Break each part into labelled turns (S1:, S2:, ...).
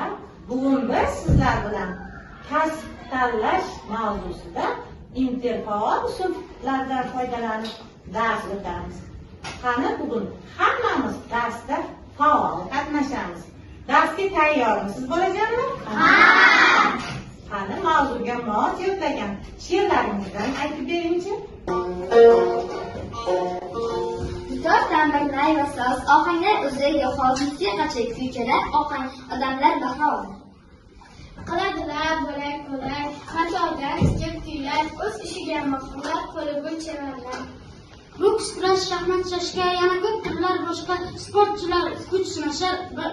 S1: Bolalar, bugun biz sizlar bilan kasb tanlash mavzusida interfaol usullardan foydalanib dars o'tamiz. Qani, bugun hammamiz darsda faol qatnashamiz. Darsga tayyormisiz, bolajonlar? Ha! Qani, mavzuga mos yodlagan she'rlaringizdan aytib beringchi.
S2: Dutor, tanbur, nay va soz, ohanglar o'ziga xos, musiqachi kuychilar, ohang odamlar bahor.
S3: Qiladilar bo'lak bo'lak, matodan tikib kuylar, o'z ishiga mahirlar, qo'li gul chevarlar.
S4: Boks, kurash, shaxmat, shashka, yana ko'p turlar boshqa sportchilar kuch sinashar, bir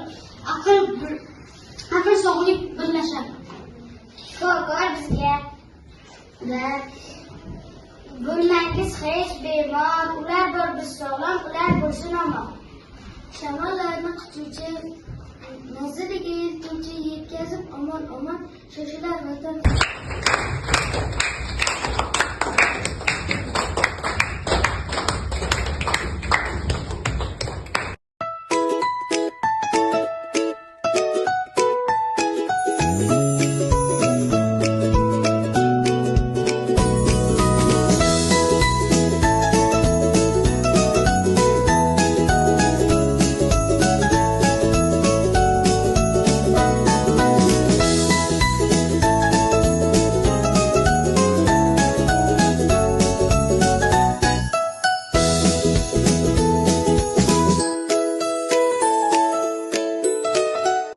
S4: aql sog'lik birlashar.
S2: Shifokor bizga bo'lmangiz hech bemor, ular bor biz sog'lom, ular bo'lsin omon.
S4: Shamollarni quchuvchi, manziliga yetguncha yetkazib omon omon, shoshilar vatan.